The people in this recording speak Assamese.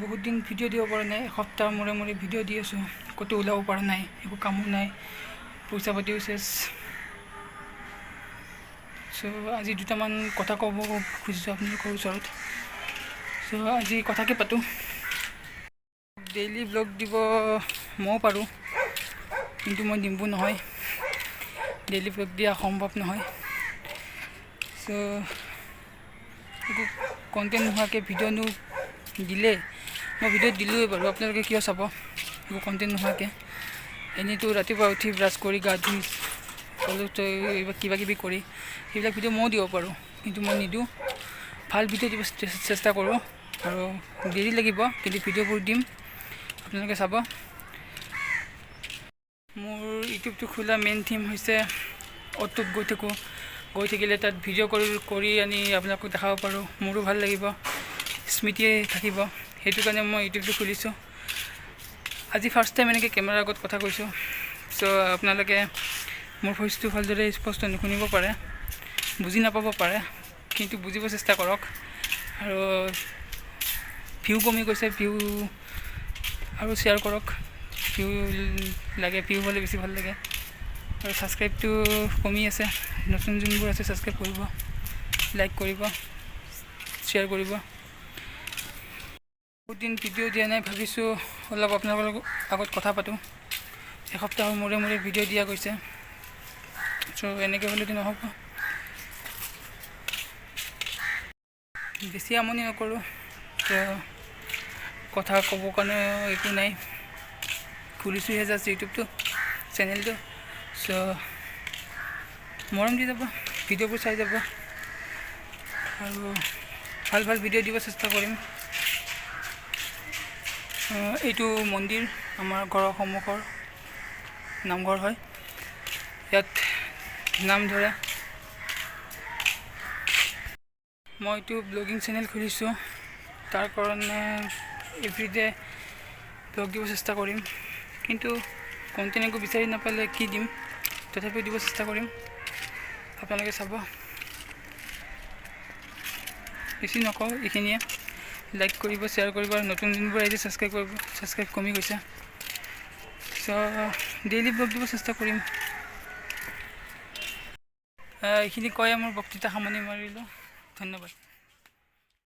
বহুত দিন ভিডিঅ' দিব পৰা নাই। এসপ্তাহ মূৰে মূৰে ভিডিঅ' দি আছোঁ, ক'তো ওলাব পৰা নাই, একো কামো নাই, পইচা পাতিও শেষ। চ' আজি দুটামান কথা ক'ব খুজিছোঁ আপোনালোকৰ ওচৰত। চ' আজি কথাকে পাতোঁ। ডেইলি ব্লগ দিব ময়ো পাৰোঁ, কিন্তু মই নিম্বু নহয়, ডেইলি ব্লগ দিয়া সম্ভৱ নহয়। চ' একো কণ্টেণ্ট নোহোৱাকৈ ভিডিঅ'নো দিলে, মই ভিডিঅ' দিলোঁৱেই বাৰু, আপোনালোকে কিয় চাব একো কণ্টেণ্ট নোহোৱাকৈ? এনেইতো ৰাতিপুৱা উঠি ব্ৰাছ কৰি, গা ধুই, অলপ এইবিলাক কিবা কিবি কৰি সেইবিলাক ভিডিঅ' ময়ো দিব পাৰোঁ, কিন্তু মই নিদিওঁ। ভাল ভিডিঅ' দিব চেষ্টা কৰোঁ আৰু দেৰি লাগিব, কিন্তু ভিডিঅ'বোৰ দিম, আপোনালোকে চাব। মোৰ ইউটিউবটো খোলা মেইন থিম হৈছে অ'ত ত'ত গৈ থাকোঁ, গৈ থাকিলে তাত ভিডিঅ' কৰি কৰি আনি আপোনালোকক দেখাব পাৰোঁ, মোৰো ভাল লাগিব, স্মৃতিয়ে থাকিব। সেইটো কাৰণে মই ইউটিউবটো খুলিছোঁ। আজি ফাৰ্ষ্ট টাইম এনেকৈ কেমেৰাৰ আগত কথা কৈছোঁ। চ' আপোনালোকে মোৰ ভইচটো ভালদৰে স্পষ্ট নুশুনিব পাৰে, বুজি নাপাব পাৰে, কিন্তু বুজিব চেষ্টা কৰক। আৰু ভিউ কমি গৈছে, ভিউ আৰু শ্বেয়াৰ কৰক। ভিউ লাগে, ভিউ হ'লে বেছি ভাল লাগে। আৰু ছাবস্ক্ৰাইবটো কমি আছে। নতুন যোনবোৰ আছে, ছাবস্ক্ৰাইব কৰিব, লাইক কৰিব, শ্বেয়াৰ কৰিব। বহুত দিন ভিডিঅ' দিয়া নাই, ভাবিছোঁ অলপ আপোনালোকৰ আগত কথা পাতোঁ। এসপ্তাহৰ মূৰে মূৰে ভিডিঅ' দিয়া গৈছে। চ' এনেকৈ হ'লেতো নহ'ব। বেছি আমনি নকৰোঁ। ত' কথা ক'বৰ কাৰণে একো নাই, খুলিছোঁহে জাষ্ট ইউটিউবটো, চেনেলটো। চ' মৰম দি যাব, ভিডিঅ'বোৰ চাই যাব আৰু ভাল ভাল ভিডিঅ' দিব চেষ্টা কৰিম। এইটো মন্দিৰ আমাৰ ঘৰৰ সন্মুখৰ নামঘৰ হয়। ইয়াত নাম ধৰে। মই এইটো ব্লগিং চেনেল খুলিছোঁ, তাৰ কাৰণে এভৰিডে ব্লগ দিব চেষ্টা কৰিম, কিন্তু কণ্টেণ্ট একো বিচাৰি নাপালে কি দিম? তথাপিও দিব চেষ্টা কৰিম, আপোনালোকে চাব। বেছি নকওঁ, এইখিনিয়ে। লাইক কৰিব, শ্বেয়াৰ কৰিব আৰু নতুন যোনবোৰ আহিছে ছাবস্ক্ৰাইব কৰিব। ছাবস্ক্ৰাইব কমি গৈছে। চ' ডেইলি ব্লগ দিব চেষ্টা কৰিম। এইখিনি কৈয়ে মোৰ বক্তৃতা সামৰণি মাৰিলোঁ। ধন্যবাদ।